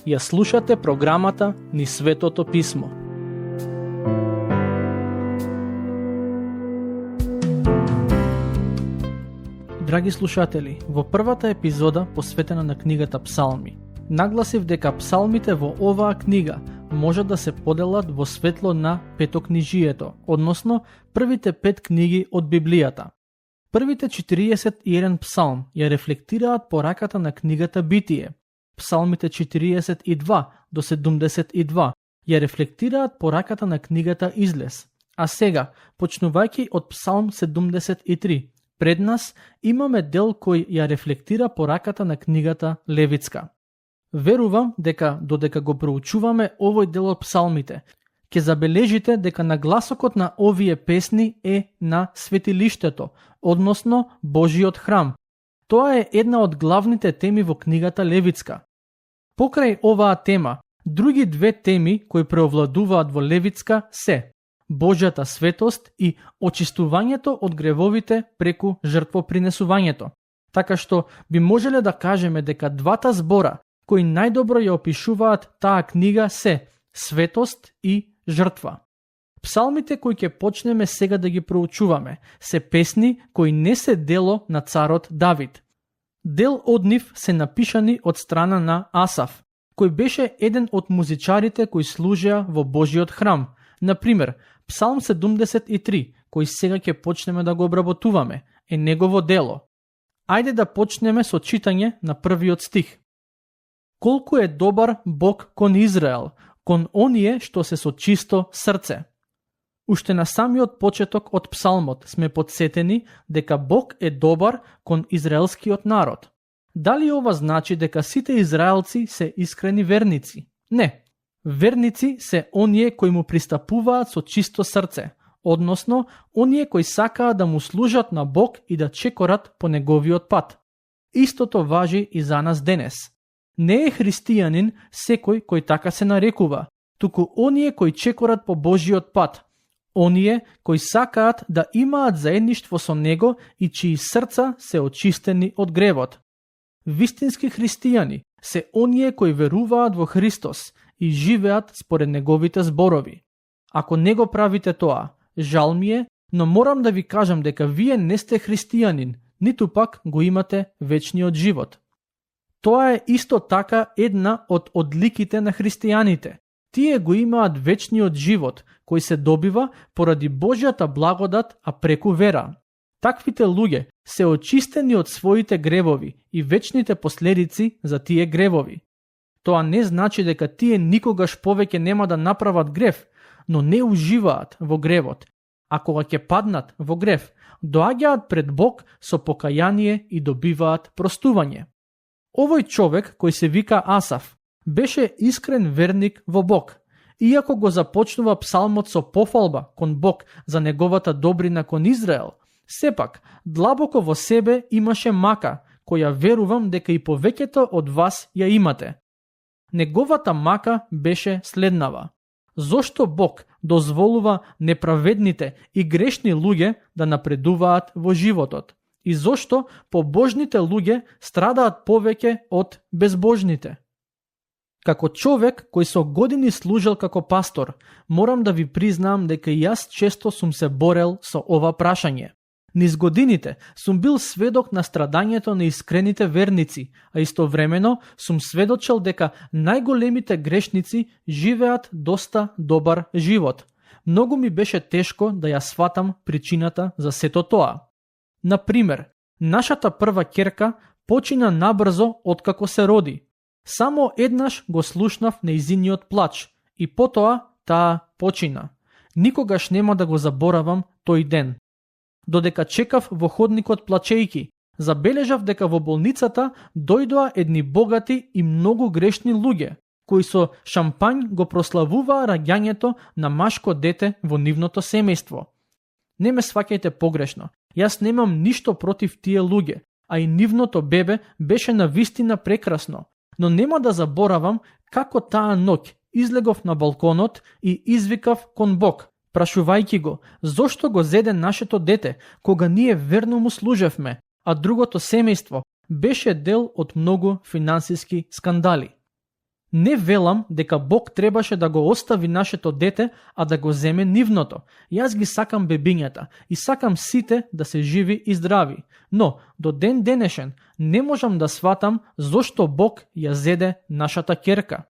Ја слушате програмата Низ Светото Писмо. Драги слушатели, во првата епизода посветена на книгата Псалми, нагласив дека псалмите во оваа книга може да се поделат во светло на петокнижието, односно првите 5 книги од Библијата. Првите 41 псалм ја рефлектираат пораката на книгата Битие. Псалмите 42 до 72 ја рефлектираат пораката на книгата Излез. А сега, почнувајќи од Псалм 73, пред нас имаме дел кој ја рефлектира пораката на книгата Левитска. Верувам дека додека го проучуваме овој дел од псалмите, ќе забележите дека нагласокот на овие песни е на светилиштето, односно Божиот храм. Тоа е една од главните теми во книгата Левитска. Покрај оваа тема, други две теми кои преовладуваат во Левитска се Божјата светост и очистувањето од гревовите преку жртвопринесувањето. Така што би можеле да кажеме дека двата збора кои најдобро ја опишуваат таа книга се светост и жртва. Псалмите кои ќе почнеме сега да ги проучуваме се песни кои не се дело на царот Давид. Дел од нив се напишани од страна на Асаф, кој беше еден од музичарите кои служеа во Божиот храм. Например, Псалм 73, кој сега ќе почнеме да го обработуваме, е негово дело. Ајде да почнеме со читање на првиот стих. Колку е добар Бог кон Израел, кон оние што се со чисто срце. Уште на самиот почеток од псалмот сме подсетени дека Бог е добар кон израелскиот народ. Дали ова значи дека сите израелци се искрени верници? Не. Верници се оние кои му пристапуваат со чисто срце, односно оние кои сакаат да му служат на Бог и да чекорат по неговиот пат. Истото важи и за нас денес. Не е христијанин секој кој така се нарекува, туку оние кои чекорат по Божиот пат, оние кои сакаат да имаат заедништво со него и чии срца се очистени од гревот. Вистински христијани се оние кои веруваат во Христос и живеат според неговите зборови. Ако не го правите тоа, жал ми е, но морам да ви кажам дека вие не сте христијанин, ниту пак го имате вечниот живот. Тоа е исто така една од одликите на христијаните. Тие го имаат вечниот живот, кој се добива поради Божјата благодат, а преку вера. Таквите луѓе се очистени од своите гревови и вечните последици за тие гревови. Тоа не значи дека тие никогаш повеќе нема да направат грев, но не уживаат во гревот. А кога ќе паднат во грев, доаѓаат пред Бог со покаяние и добиваат простување. Овој човек, кој се вика Асаф, беше искрен верник во Бог. Иако го започнува псалмот со пофалба кон Бог за неговата добрина кон Израел, сепак, длабоко во себе имаше мака, која верувам дека и повеќето од вас ја имате. Неговата мака беше следнава. Зошто Бог дозволува неправедните и грешни луѓе да напредуваат во животот? И зошто побожните луѓе страдаат повеќе од безбожните? Како човек кој со години служел како пастор, морам да ви признам дека и јас често сум се борел со ова прашање. Низ годините сум бил сведок на страдањето на искрените верници, а истовремено сум сведочел дека најголемите грешници живеат доста добар живот. Многу ми беше тешко да ја сватам причината за сето тоа. Например, нашата прва ќерка почина набрзо откако се роди. Само еднаш го слушнав нејзиниот плач и потоа таа почина. Никогаш нема да го заборавам тој ден. Додека чекав во ходникот плачејки, забележав дека во болницата дојдоа едни богати и многу грешни луѓе, кои со шампањ го прославуваа раѓањето на машко дете во нивното семејство. Не ме сваќајте погрешно, јас немам ништо против тие луѓе, а и нивното бебе беше навистина прекрасно, но нема да заборавам како таа ноќ излегов на балконот и извикав кон Бог: прашувајќи го зошто го зеде нашето дете, кога ние верно му служевме, а другото семејство беше дел од многу финансиски скандали. Не велам дека Бог требаше да го остави нашето дете, а да го земе нивното. Јас ги сакам бебињата и сакам сите да се живи и здрави. Но, до ден денешен, не можам да сватам зошто Бог ја зеде нашата ќерка.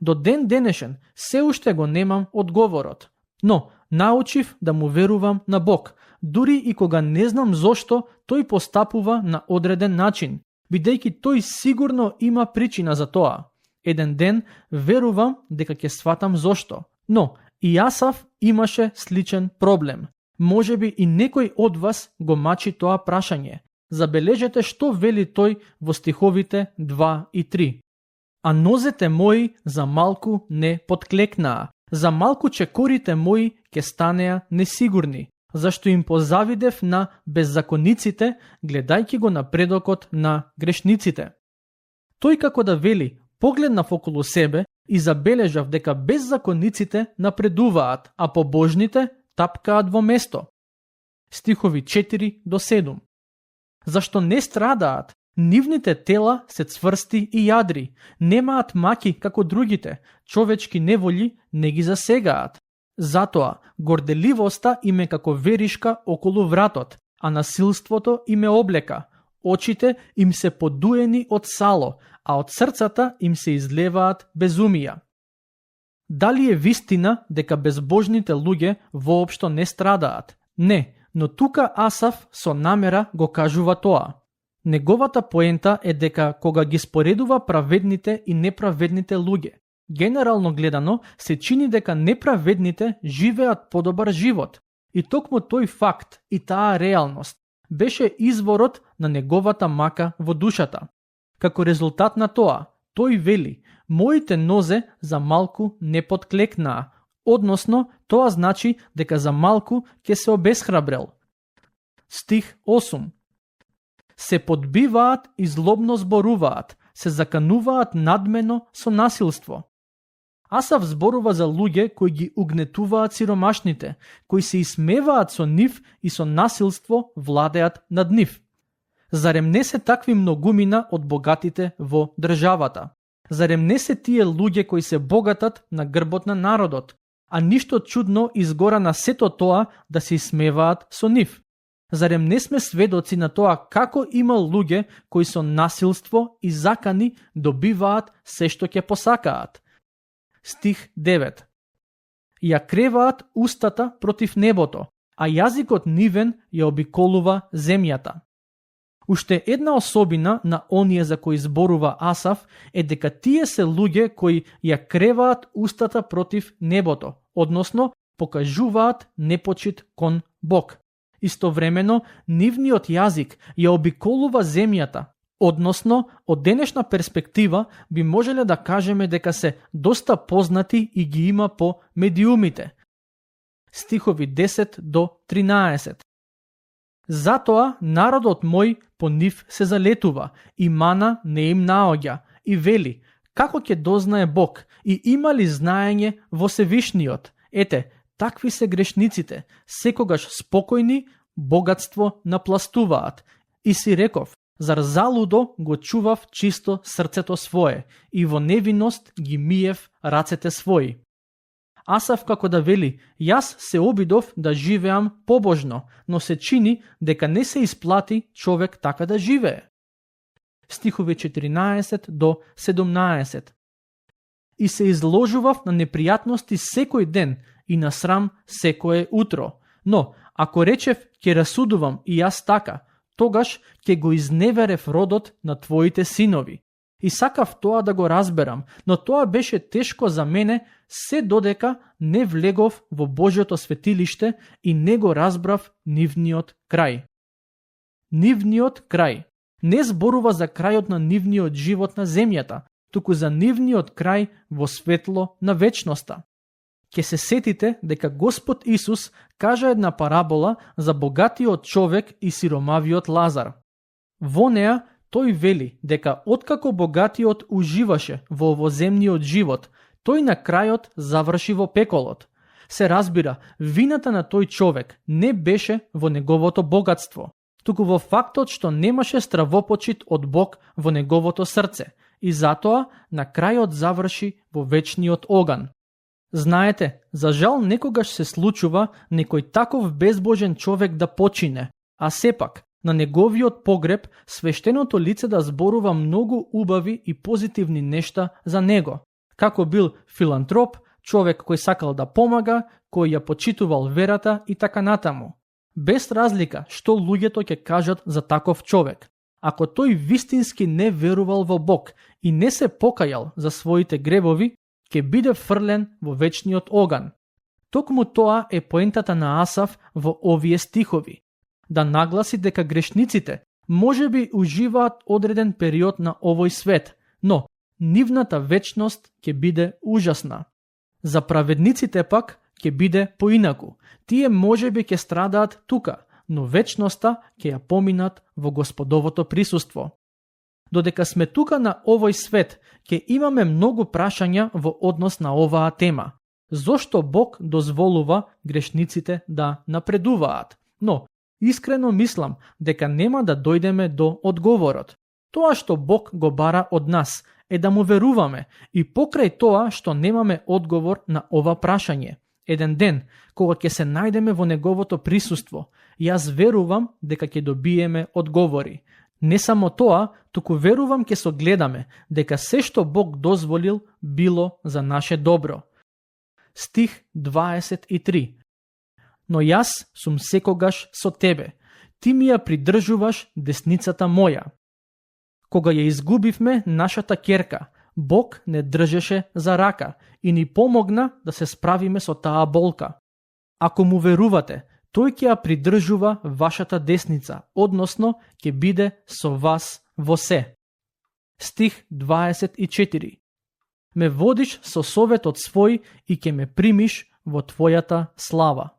До ден денешен, се уште го немам одговорот. Но, научив да му верувам на Бог, дури и кога не знам зошто тој постапува на одреден начин, бидејќи тој сигурно има причина за тоа. Еден ден верувам дека ќе сватам зошто. Но и Асав имаше сличен проблем. Можеби и некој од вас го мачи тоа прашање. Забележете што вели тој во стиховите 2 и 3. А нозете мои за малку не подклекнаа, за малку чекорите мои ќе станеа несигурни, зашто им позавидев на беззакониците, гледајќи го напредокот на грешниците. Тој како да вели, погледнав околу себе и забележав дека беззакониците напредуваат, а побожните тапкаат во место. Стихови 4 до 7. Зашто не страдаат, нивните тела се цврсти и јадри, немаат маки како другите, човечки неволи не ги засегаат. Затоа горделивоста им е како веришка околу вратот, а насилството им е облека. Очите им се подуени од сало, а од срцата им се излеваат безумија. Дали е вистина дека безбожните луѓе воопшто не страдаат? Не, но тука Асав со намера го кажува тоа. Неговата поента е дека кога ги споредува праведните и неправедните луѓе, генерално гледано се чини дека неправедните живеат подобар живот. И токму тој факт и таа реалност беше изворот на неговата мака во душата. Како резултат на тоа, тој вели, моите нозе за малку не подклекнаа, односно тоа значи дека за малку ќе се обесхрабрел. Стих 8. Се подбиваат и злобно зборуваат, се закануваат надмено со насилство. Асав зборува за луѓе кои ги угнетуваат сиромашните, кои се исмеваат со нив и со насилство владеат над нив. Зарем не се такви многумина од богатите во државата? Зарем не се тие луѓе кои се богатат на грбот на народот, а ништо чудно изгора на сето тоа да се исмеваат со нив? Зарем не сме сведоци на тоа како има луѓе кои со насилство и закани добиваат се што ќе посакаат? Стих 9. Ја креваат устата против небото, а јазикот нивен ја обиколува земјата. Уште една особина на оние за кои зборува Асав е дека тие се луѓе кои ја креваат устата против небото, односно покажуваат непочит кон Бог. Истовремено, нивниот јазик ја обиколува земјата, односно, од денешна перспектива би можеле да кажеме дека се доста познати и ги има по медиумите. Стихови 10 до 13. Затоа народот мој по нив се залетува, и мана не им наоѓа, и вели, како ќе дознае Бог, и има ли знаење во Севишниот? Ете, такви се грешниците, секогаш спокојни, богатство напластуваат. И си реков, зар залудо го чував чисто срцето свое, и во невиност ги миев рацете своји. Асав како да вели, јас се обидов да живеам побожно, но се чини дека не се исплати човек така да живее. Стихови 14 до 17. И се изложував на непријатности секој ден и на срам секое утро. Но, ако речев, ќе расудувам и јас така, тогаш ќе го изневерев родот на твоите синови. И сакав тоа да го разберам, но тоа беше тешко за мене, се додека не влегов во Божјото светилиште и не го разбрав нивниот крај. Нивниот крај не зборува за крајот на нивниот живот на земјата, туку за нивниот крај во светло на вечноста. Ке се сетите дека Господ Исус кажа една парабола за богатиот човек и сиромавиот Лазар. Во неа тој вели дека откако богатиот уживаше во овоземниот живот, тој на крајот заврши во пеколот. Се разбира, вината на тој човек не беше во неговото богатство, туку во фактот што немаше стравопочит од Бог во неговото срце и затоа на крајот заврши во вечниот оган. Знаете, за жал некогаш се случува некој таков безбожен човек да почине, а сепак на неговиот погреб свештеното лице да зборува многу убави и позитивни нешта за него, како бил филантроп, човек кој сакал да помага, кој ја почитувал верата и така натаму. Без разлика што луѓето ќе кажат за таков човек. Ако тој вистински не верувал во Бог и не се покајал за своите гревови, ќе биде фрлен во вечниот оган. Токму тоа е поентата на Асав во овие стихови. Да нагласи дека грешниците може би уживаат одреден период на овој свет, но нивната вечност ќе биде ужасна. За праведниците пак ќе биде поинаку. Тие може би ќе страдаат тука, но вечноста ќе ја поминат во Господовото присуство. Додека сме тука на овој свет, ќе имаме многу прашања во однос на оваа тема. Зошто Бог дозволува грешниците да напредуваат? Но, искрено мислам дека нема да дојдеме до одговорот. Тоа што Бог го бара од нас е да му веруваме и покрај тоа што немаме одговор на ова прашање. Еден ден, кога ќе се најдеме во неговото присуство, јас верувам дека ќе добиеме одговори. Не само тоа, туку верувам ќе согледаме дека се што Бог дозволил било за наше добро. Стих 23. Но јас сум секогаш со тебе, ти ми ја придржуваш десницата моја. Кога ја изгубивме нашата ќерка, Бог не држеше за рака и ни помогна да се справиме со таа болка. Ако му верувате, тој ќе ја придржува вашата десница, односно ќе биде со вас во се. Стих 24. Ме водиш со советот свој и ќе ме примиш во твојата слава.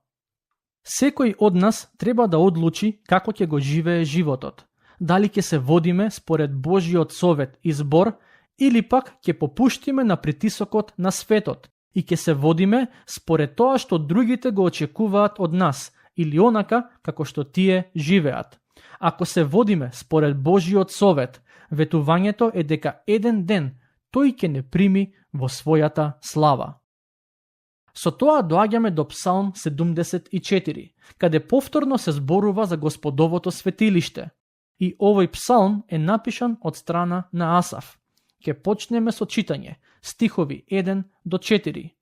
Секој од нас треба да одлучи како ќе го живее животот. Дали ќе се водиме според Божиот совет и збор, или пак ќе попуштиме на притисокот на светот и ќе се водиме според тоа што другите го очекуваат од нас, или онака како што тие живеат. Ако се водиме според Божиот совет, ветувањето е дека еден ден тој ќе не прими во својата слава. Со тоа доаѓаме до Псалм 74, каде повторно се зборува за Господовото светилиште. И овој псалм е напишан од страна на Асав. Ке почнеме со читање, стихови 1 до 4.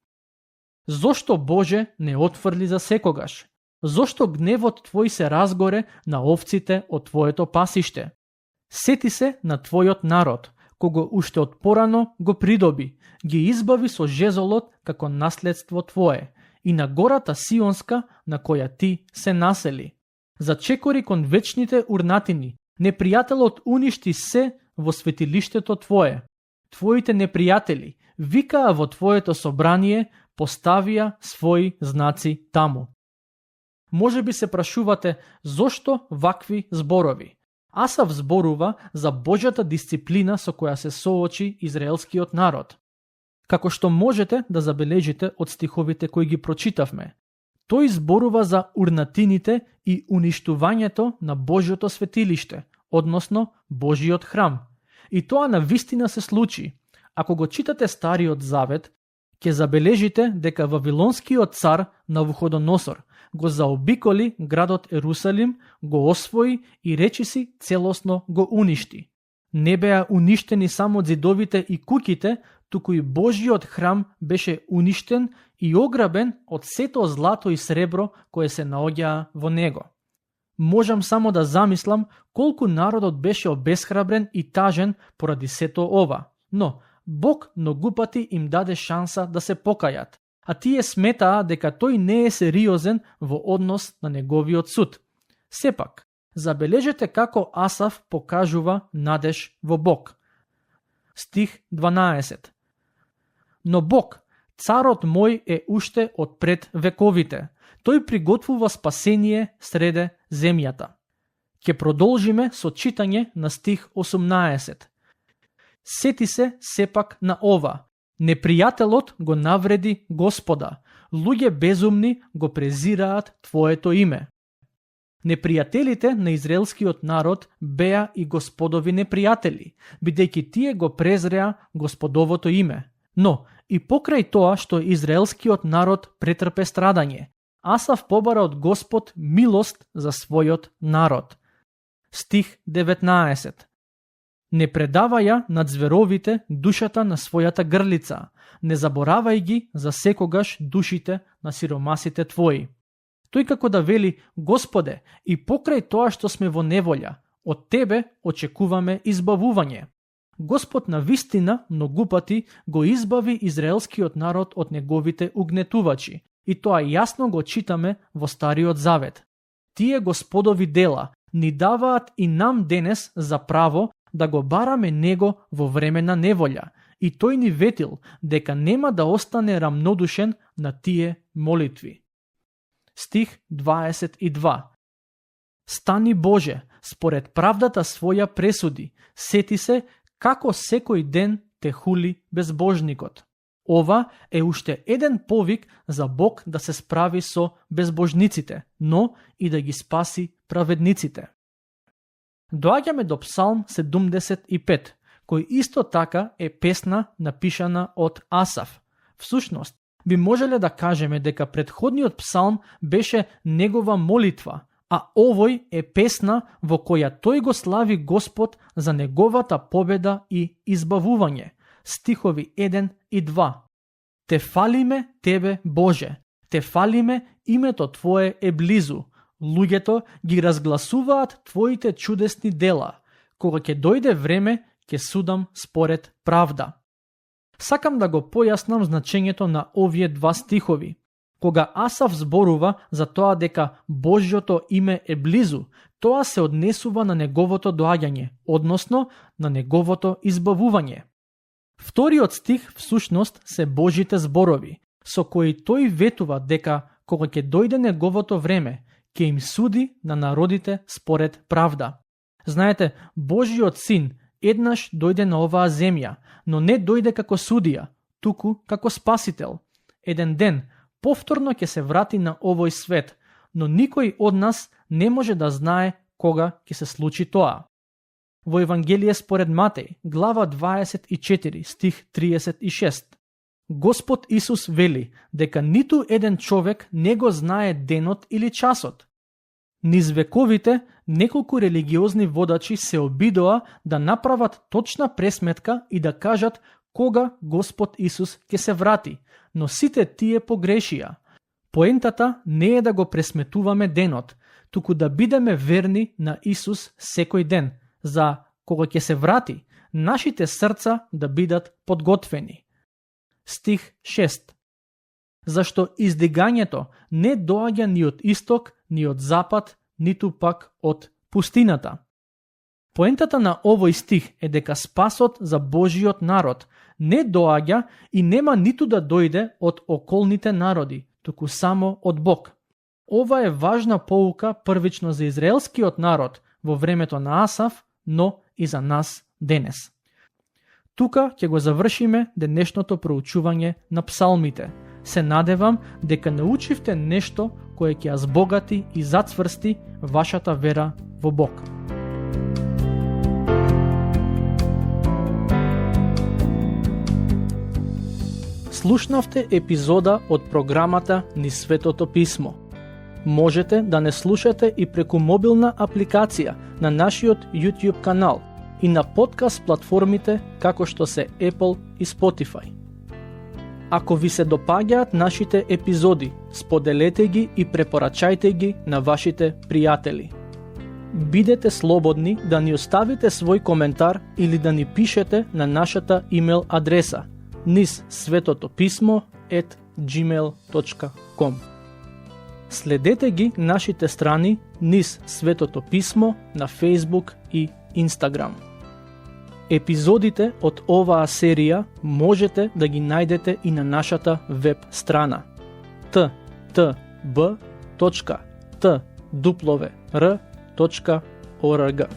Зошто Боже не отфрли за секогаш? Зошто гневот Твој се разгоре на овците од Твоето пасиште? Сети се на Твојот народ, кого уште од порано го придоби, ги избави со жезолот како наследство Твое, и на гората Сионска на која Ти се насели. Зачекори кон вечните урнатини, непријателот уништи се во светилиштето Твое. Твоите непријатели викаа во Твоето собрание, поставија своји знаци таму. Може би се прашувате зошто вакви зборови. Асав зборува за Божјата дисциплина со која се соочи израелскиот народ. Како што можете да забележите од стиховите кои ги прочитавме, тој зборува за урнатините и уништувањето на Божјото светилиште, односно Божиот храм. И тоа навистина се случи. Ако го читате Стариот Завет, ќе забележите дека Вавилонскиот цар Навуходоносор го заобиколи градот Ерусалим, го освои и речиси целосно го уништи. Не беа уништени само ѕидовите и куќите, туку и Божиот храм беше уништен и ограбен од сето злато и сребро кое се наоѓаа во него. Можам само да замислам колку народот беше обесхрабрен и тажен поради сето ова, но Бог многу пати им даде шанса да се покајат, а тие сметаа дека тој не е сериозен во однос на неговиот суд. Сепак, забележете како Асав покажува надеж во Бог. Стих 12. Но Бог, царот мој е уште од пред вековите. Тој приготвува спасение среде земјата. Ке продолжиме со читање на стих 18. Сети се сепак на ова. Непријателот го навреди Господа. Луѓе безумни го презираат Твоето име. Непријателите на израелскиот народ беа и Господови непријатели, бидејќи тие го презреа Господовото име. Но и покрај тоа што израелскиот народ претрпе страдање, Асав побара од Господ милост за својот народ. Стих 19. Не предавај ја над зверовите душата на својата грлица, не заборавај ги за секогаш душите на сиромасите Твои. Тој како да вели: Господе, и покрај тоа што сме во неволја, од Тебе очекуваме избавување. Господ на вистина многу пати го избави израелскиот народ од неговите угнетувачи, и тоа јасно го читаме во Стариот Завет. Тие Господови дела ни даваат и нам денес за право да го бараме Него во време на неволја, и тој ни ветил дека нема да остане рамнодушен на тие молитви. Стих 22. Стани Боже, според правдата своја пресуди, сети се како секој ден те хули безбожникот. Ова е уште еден повик за Бог да се справи со безбожниците, но и да ги спаси праведниците. Доаѓаме до Псалм 75, кој исто така е песна напишана од Асав. Всушност, би можеле да кажеме дека претходниот псалм беше негова молитва, а овој е песна во која тој го слави Господ за неговата победа и избавување. Стихови 1 и 2. Те фалиме Тебе, Боже, те фалиме, името Твое е близу. Луѓето ги разгласуваат Твоите чудесни дела. Кога ќе дојде време, ќе судам според правда. Сакам да го појаснам значењето на овие два стихови. Кога Асав зборува за тоа дека Божјото име е близу, тоа се однесува на неговото доаѓање, односно на неговото избавување. Вториот стих всушност се Божите зборови, со кои тој ветува дека кога ќе дојде неговото време, ќе им суди на народите според правда. Знаете, Божјиот син еднаш дојде на оваа земја, но не дојде како судија, туку како спасител. Еден ден повторно ќе се врати на овој свет, но никој од нас не може да знае кога ќе се случи тоа. Во Евангелие според Матеј, глава 24, стих 36, Господ Исус вели дека ниту еден човек не го знае денот или часот. Низ вековите, неколку религиозни водачи се обидоа да направат точна пресметка и да кажат кога Господ Исус ќе се врати, но сите тие погрешија. Поентата не е да го пресметуваме денот, туку да бидеме верни на Исус секој ден, за кога ќе се врати, нашите срца да бидат подготвени. Стих 6. Зашто издигањето не доаѓа ни од исток, ни од запад, ниту пак од пустината. Поентата на овој стих е дека спасот за Божиот народ не доаѓа и нема ниту да дојде од околните народи, туку само од Бог. Ова е важна поука првично за израелскиот народ во времето на Асав, но и за нас денес. Тука ќе го завршиме денешното проучување на псалмите. Се надевам дека научивте нешто кое ќе ја збогати и зацврсти вашата вера во Бог. Слушнавте епизода од програмата Низ Светото Писмо. Можете да не слушате и преку мобилна апликација на нашиот YouTube канал и на подкаст платформите како што се Apple и Spotify. Ако ви се допаѓаат нашите епизоди, споделете ги и препорачајте ги на вашите пријатели. Бидете слободни да ни оставите свој коментар или да ни пишете на нашата имейл адреса nizsvetotopисmo@gmail.com. Следете ги нашите страни Низ Светото Писмо на Facebook и Instagram. Епизодите од оваа серија можете да ги најдете и на нашата веб страна ttb.twr.org.